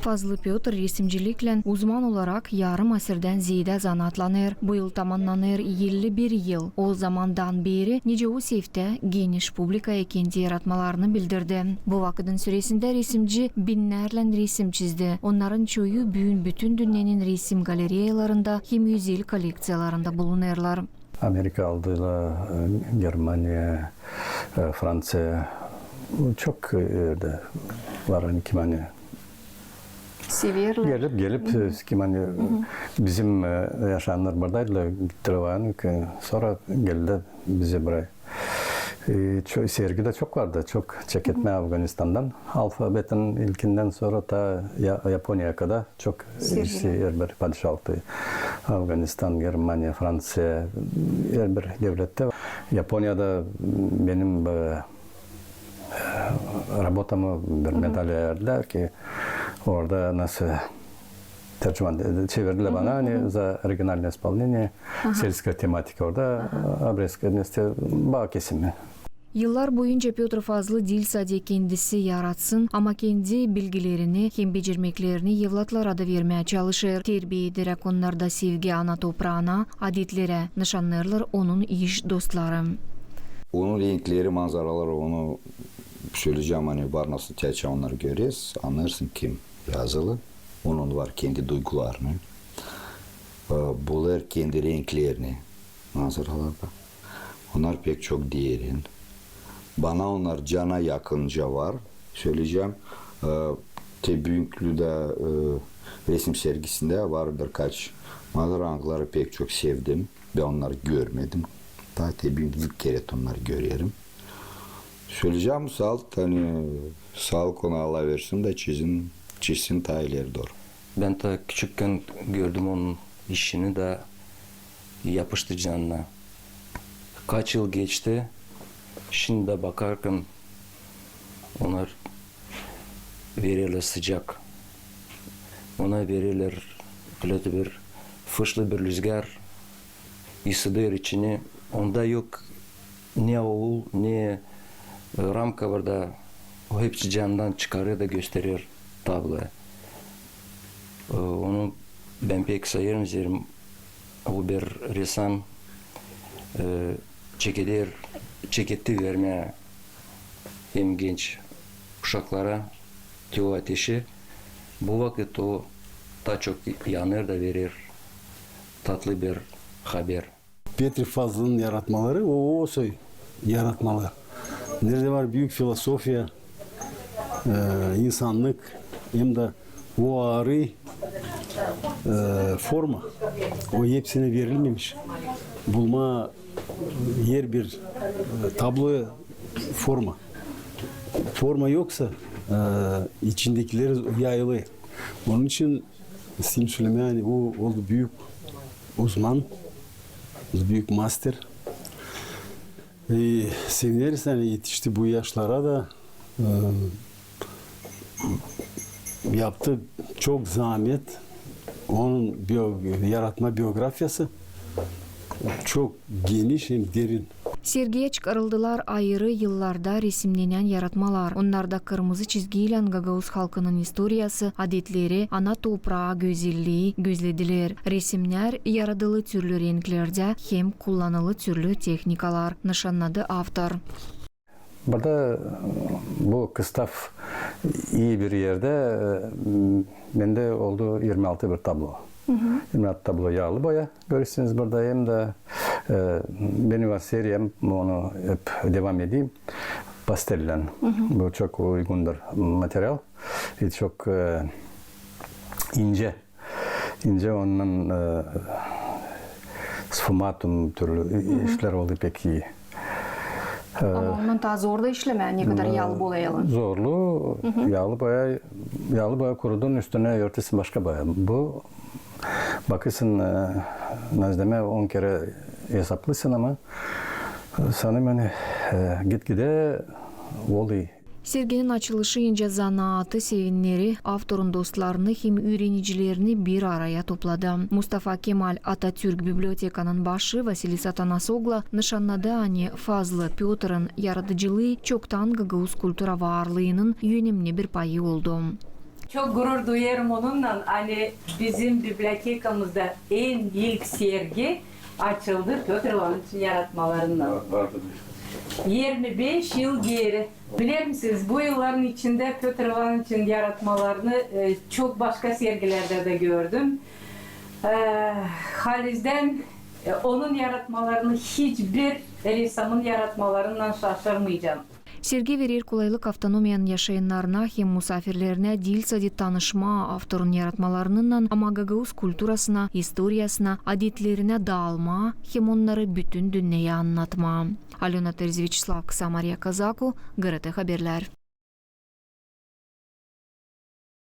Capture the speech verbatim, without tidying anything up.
Fazlı Pötr resimciliklän uzman olarak yarım asirdän zeedä zanaatlanêr. Bu yıl tamannanêr elli bir yıl. O zamandan beeri nicä o sevdä geniş publikaya kendi yaratmalarını bildirdi. Bu vakıdın süresindä resimci binnärlän resim çizdi. Onnarın çoyu büün bütün dünnenin resim galereyalarında hem özel kollekţiyalarında bulunêrlar. Amerika aldı da, e, Germaniya, e, Franţiya, çok, e, erdä var, ani kim ani severlär. Gelip, gelip, e, kim ani bizim, e, yaşayannarlar buradaydılar, gittilär, ani, e, sora geldilär bizä buraya. E, ço-, sergi dä çok vardı, çok çeketmä Afganistandan. Alfabetin ilkindän sora ta Ya-, Yaponiyaya kadar çok sergi, herbir padişalıktı. Afganistan, Germaniya, Franţiya, herbir devlettä. Yaponiyada benim, e, e, rabotamı bir medalä verdilär ki, orada nasıl tercüman, e, çevirdilär bana, ani za оригинальное исполнение, сельская тематика orada, обрезка, işte, bağ kesimi. Yıllar boyunca Pötr Fazlı diil sade kendisi yaratsın, ama kendi bilgilerini hem becermeklerini evlatlara da vermää çalışêr. Terbiya ederäk onnarda sevgi ana topraana, adetlerä, nışannêêrlar onun iş dostları. Onun renkleri, manzaraları, onu söleyecäm, ani var nasıl çeçä onnarı görersin, annêêrsın kim yazılı. Onun var kendi duygularını, e, bulêr kendi renklerini manzaralarda. Onnar pek çok derin. Bana onnar cana yakınca var, söleyecäm. E, te büünkü dä, e, resim sergisindä var birkaç manzara, angıları pek çok sevdim. Bän onnarı görmedim. Taa te büünkü ilk kerä onnarı görerim. Söleyecäm, saalık, ani saalık ona, Allah versin dä çizsin, çizsin taa ileri dooru. Bän taa küçükkän gördüm onun işini da yapıştı canıma. Kaç yıl geçti, şindi dä bakarkan, onnar vererlär sıcak. Ona vererlär, bilä, bir fışlı bir lüzgär, ısıdêr içini. Onda yok ne oul, ne, e, ramka var da, o hepsi canından çıkarêr da gösterer tabloya. E, onu bän pek sayêrım, zerä o bir resam, e, çekeder, çeketti vermää hem genç uşaklara te o ateşi. Bu vakıt o taa çok yanêr da verer tatlı bir haber. Pötr Fazlının yaratmaları, o, o soy yaratmaları. Neredä var büük filosofiya, e, insannık, hem dä o aarı, e, forma. O hepsinä verilmemiş. Bulmaa herbir, e, tabloya forma. Forma yoksa, e, içindäkileri yayılêr. Onun için isteerim sölemää, ani o oldu büük uzman, büük master. E, sevineriz, ani etişti bu yaşlara da, e, yaptı çok zaamet. Onun bio-, yaratma biografiyası çok geniş hem derin. Sergiyä çıkarıldılar ayırı yıllarda resimlenän yaratmalar. Onnarda kırmızı çizgiylän gagauz halkının istoriyası, adetleri, ana topraa gözellii gözledilär. Resimnär yaradılı türlü renklerdä hem kullanılı türlü tehnikalar, nışannadı avtor. Burada bu kıstav ii bir erdä, e, bendä oldu irmi altı bir tablo. İrmi altı tablo yaalı boya, görersiniz burada, hem dä, e, benim var seriyam, onu hep devam edeyim, pastellän. Bu çok uygundur material. E, çok, e, incä. İncä ondan, e, sfumatum türlü işlär oldu pek ii. E, ama ondan taa zor da işlemää, ne kadar yaalı boyalı. Zorlu, yaalı boya, yaalı boya kuruduun üstünä örtersin başka boya. Bu, bakêrsın, e, nasıl demää, on kerä esaplêêrsın, ama, e, sanêrım, ani, e, git-gidä oluy. Serginin açılışıyınca zanaatı sevenleri, avtorun dostlarını hem üürenicilerini bir araya topladı. Mustafa Kemal Atatürk bibliotekanın başı Vasilis Atanasoglu nışannadı, ani Fazlı Pötrün yaradıcılıı çoktan gagauz kultura varlıının önemni bir payı oldu. Çok gurur duyêrım onunnan, ani bizim bibliotekamızda en ilk sergi açıldı Pötr İvanıçın yaratmalarınnan. İrmi beş yıl geeri. Biler misiniz, bu yılların içindä Pötr İvanıçın yaratmalarını e, çok başka sergilerdä dä gördüm. E, halizdän e, onun yaratmalarını hiçbir ressamın yaratmalarınnan şaşırmayacam. Sergi verer kolaylık Avtonomiyanın yaşayannarına hem musaafirlerinä diil sade tanışmaa avtorun yaratmalarınnan, ama gagauz kulturasına, istoriyasına, adetlerinä daalmaa hem onnarı bütün dünneyä annatmaa. Alöna Terzi, Vyaçeslav Kısa, Mariya Kazaku, GRT Haberlär.